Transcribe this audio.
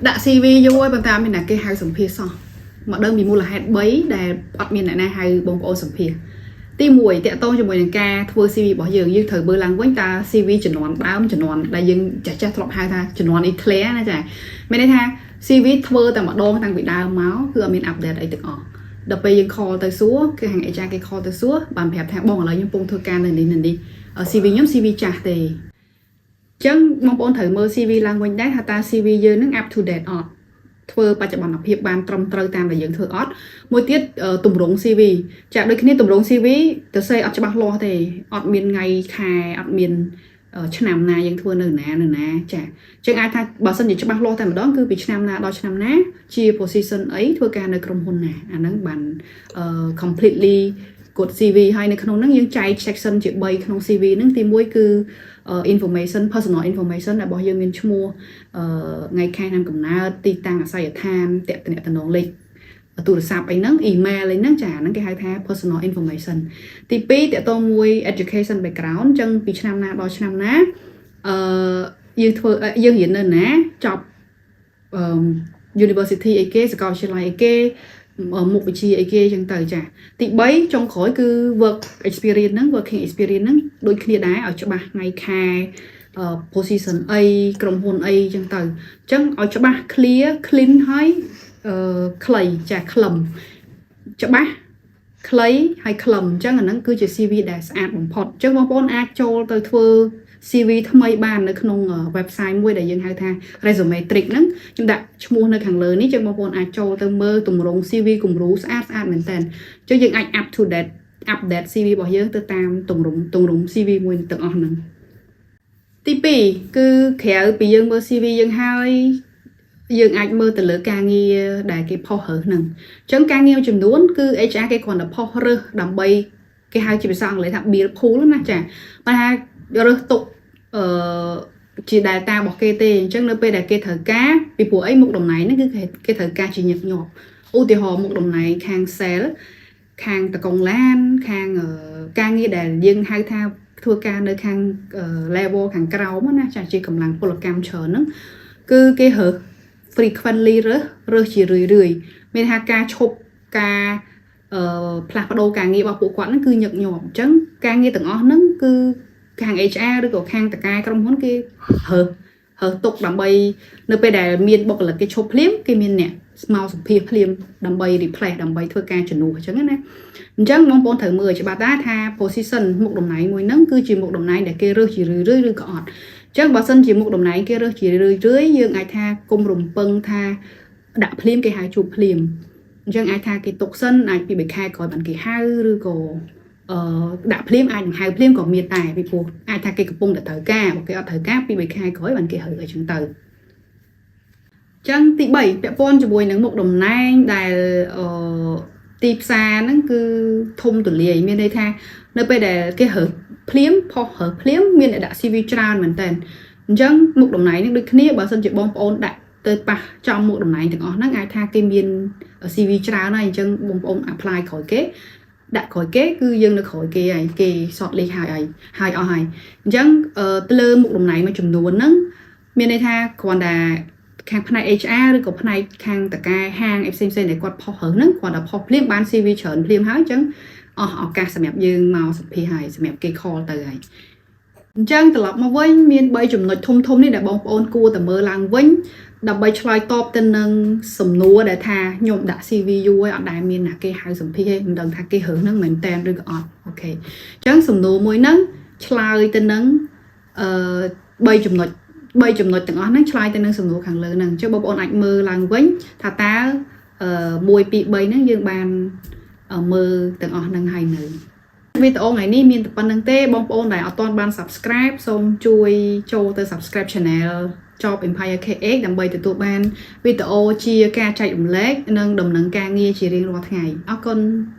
ដាក់ CV យូរហើយប៉ុន្តែអត់មានអ្នកគេហៅសម្ភាសសោះមកដឹងពីមូលហេតុ3ដែលអត់មានអ្នកណាហៅបងប្អូនសម្ភាសទី1តាក់ទងជាមួយនឹងការធ្វើ CV របស់យើងយើងត្រូវមើលឡើងវិញតើ CV ជំនាន់ដើមជំនាន់ដែលយើងចាស់ចាស់ធ្លាប់ហៅថាជំនាន់ Eclair ណាចាមានន័យថា CV ធ្វើតែម្ដងតាំងពីដើមមកគឺអត់មាន update អីទាំងអស់ដល់ពេលយើង call ទៅសួរគឺខាង HR គេ call ទៅសួរបានប្រាប់ថាបងឥឡូវខ្ញុំកំពុងធ្វើការនៅនេះនៅនេះ CV ខ្ញុំ CV ចាស់ទេអញ្ចឹងបងប្អូនត្រូវមើល CV ឡើងវិញដែរថាតើ CV យើងនឹង up to date អត់ធ្វើបច្ចុប្បន្នភាពបានត្រឹមត្រូវតាមដែលយើងធ្វើអត់មួយទៀតទម្រង់ CV ចាដូចគ្នាទម្រង់ CV ទៅសេអត់ច្បាស់លាស់ទេអត់មានថ្ងៃខែអត់មានឆ្នាំណាយើងធ្វើនៅណានៅណាចាអញ្ចឹងអាចថាបើសិនជាច្បាស់លាស់តែម្ដងគឺពីឆ្នាំណាដល់ឆ្នាំណាជា position អីធ្វើការនៅក្រុមហ៊ុនណាអាហ្នឹងបាន completely good CV ហើយនៅក្នុងហ្នឹងយើងចែក section ជា3ក្នុង CV ហ្នឹងទី1គឺ information personal information របស់យើងមានឈ្មោះថ្ងៃខែឆ្នាំកំណើតទីតាំងអាសយដ្ឋានតតំណតំណងលេខទូរស័ព្ទអីហ្នឹង email អីហ្នឹងចាហ្នឹងគេហៅថា personal information ទី2តកតងមួយ education background អញ្ចឹងពីឆ្នាំណាដល់ឆ្នាំណាអឺយើងធ្វើយើងរៀននៅណាចប់អឺ university អីគេសាកលវិទ្យាល័យអីគេមុខវិជ្ជាអីគេអញ្ចឹងទៅចាទី3ចុងក្រោយគឺ work experience ហ្នឹង working experience ហ្នឹងដូចគ្នាដែរឲ្យច្បាស់ថ្ងៃខែ position អីក្រុមហ៊ុនអីអញ្ចឹងទៅអញ្ចឹងឲ្យច្បាស់ clear clean ហើយអឺខ្លីចាខ្លឹមច្បាស់ខ្លីហើយខ្លឹមអញ្ចឹងអាហ្នឹងគឺជា CV ដែលស្អាតបំផុតអញ្ចឹងបងប្អូនអាចចូលទៅធ្វើ CV ថ្មីបាននៅក្នុង website មួយដែលយើងហៅថា resume trick ហ្នឹងខ្ញុំដាក់ឈ្មោះនៅខាងលើនេះចឹងបងប្អូនអាចចូលទៅមើលទម្រង់ CV គំរូស្អាតស្អាតមែនតើចឹងយើងអាច up to date update CV របស់យើងទៅតាមទម្រង់ទម្រង់ CV មួយទាំងអស់ហ្នឹងទី2គឺក្រៅពីយើងមើល CV យើងហើយយើងអាចមើលទៅលើការងារដែលគេផុសរើសហ្នឹងអញ្ចឹងការងារមួយចំនួនគឺ HR គេគ្រាន់តែផុសរើសដើម្បីគេហៅជាភាសាអង់គ្លេសថា build pool ណាចាបើថារើសទុកអឺជា data របស់គេទេអញ្ចឹងនៅពេលដែលគេត្រូវការពីព្រោះអីមុខតំណែងហ្នឹងគឺគេត្រូវការជាញឹកញាប់ឧទាហរណ៍មុខតំណែងខាង sale ខាងតកងឡានខាងការងារដែលយើងហៅថាធ្វើការនៅខាង level ខាងក្រោមណាចាជាកម្លាំងពលកម្មច្រើនហ្នឹងគឺគេរើស frequently រើសរើសជារឿយរឿយមានថាការឈប់ការអឺផ្លាស់ប្ដូរការងាររបស់ពួកគាត់ហ្នឹងគឺញឹកញាប់អញ្ចឹងការងារទាំងអស់ហ្នឹងគឺខាង HR ឬក៏ខាងតកែក្រុមហ៊ុនគេរើសរើសទុកដើម្បីនៅពេលដែលមានបុគ្គលិកគេឈប់ភ្លាមគេមានអ្នកស្មោសម្ភាសភ្លាមដើម្បី replace ដើម្បីធ្វើការជំនួសអញ្ចឹងណាអញ្ចឹងបងប្អូនត្រូវមើលឲ្យច្បាស់ដែរថា position មុខតំណែងមួយហ្នឹងគឺជាមុខតំណែងដែលគេរើសជារឿយៗឬក៏អត់អញ្ចឹងបើសិនជាមុខតំណែងគេរើសជារឿយៗយើងអាចថាគុំរំពឹងថាដាក់ភ្លាមគេហៅជួបភ្លាមអញ្ចឹងអាចថាគេទុកសិនអាចពី3ខែក្រោយបានគេហៅឬក៏អឺដាក់ភ្លាមអាចនឹងហៅភ្លាមក៏មានដែរពីព្រោះអាចថាគេកំពុងតែត្រូវការបើគេអត់ត្រូវការពី3ខែក្រោយបានគេហៅអីចឹងទៅចឹងទី3ពាក់ព័ន្ធជាមួយនឹងមុខតំណែងដែលអឺទីផ្សារហ្នឹងគឺធំទូលាយមានន័យថានៅពេលដែលគេរើសភ្លាមផុសរើសភ្លាមមានអ្នកដាក់ CV ច្រើនមែនតើអញ្ចឹងមុខតំណែងនេះដូចគ្នាបើសិនជាបងប្អូនដាក់ទៅប៉ះចំមុខតំណែងទាំងអស់ហ្នឹងអាចថាគេមាន CV ច្រើនហើយអញ្ចឹងបងប្អូន apply ក្រោយគេដាក់ក្រោយគេគឺយើងនៅក្រោយគេហើយគេ short list ហើយហើយហើយអស់ហើយអញ្ចឹងទៅលើមុខតំណែងមួយចំនួនហ្នឹងមានន័យថាគ្រាន់តែខាងផ្នែក HR ឬក៏ផ្នែកខាងតកែហាងអីផ្សេងៗដែលគាត់ផុសរើសហ្នឹងគ្រាន់តែផុសភ្លាមបាន CV ច្រើនភ្លាមហើយអញ្ចឹងអស់ឱកាសសម្រាប់យើងមកសម្ភាសហើយសម្រាប់គេ call ទៅហើយអញ្ចឹងត្រឡប់មកវិញមាន3ចំណុចធំធំនេះដែលបងប្អូនគួរតែមើលឡើងវិញដើម្បីឆ្លើយតបទៅនឹងសំណួរដែលថាខ្ញុំដាក់ CV យូរហើយអត់ដែលមានណាគេហៅសម្ភាសទេមិនដឹងថាគេរើសហ្នឹងមែនតែនឬក៏អត់OK អញ្ចឹងសំណួរមួយហ្នឹងឆ្លើយទៅនឹងអឺ3ចំណុច3ចំណុចទាំងអស់ហ្នឹងឆ្លើយទៅនឹងសំណួរខាងលើហ្នឹងអញ្ចឹងបងប្អូនអាចមើលឡើងវិញថាតើអឺ1 2 3ហ្នឹងយើងបានមើលទាំងអស់ហ្នឹងហើយនៅវីដេអូថ្ងៃនេះមានតែប៉ុណ្្នឹងទេបងប្អូនដែលអត់ទាន់បាន Subscribe សូមជួយចូលទៅ Subscribe Channel Job Empire KH ដើម្បីទទួលបានវីដេអូជាការចែករំលែកនិងដំណឹងការងារជារៀងរាល់ថ្ងៃអរគុណ។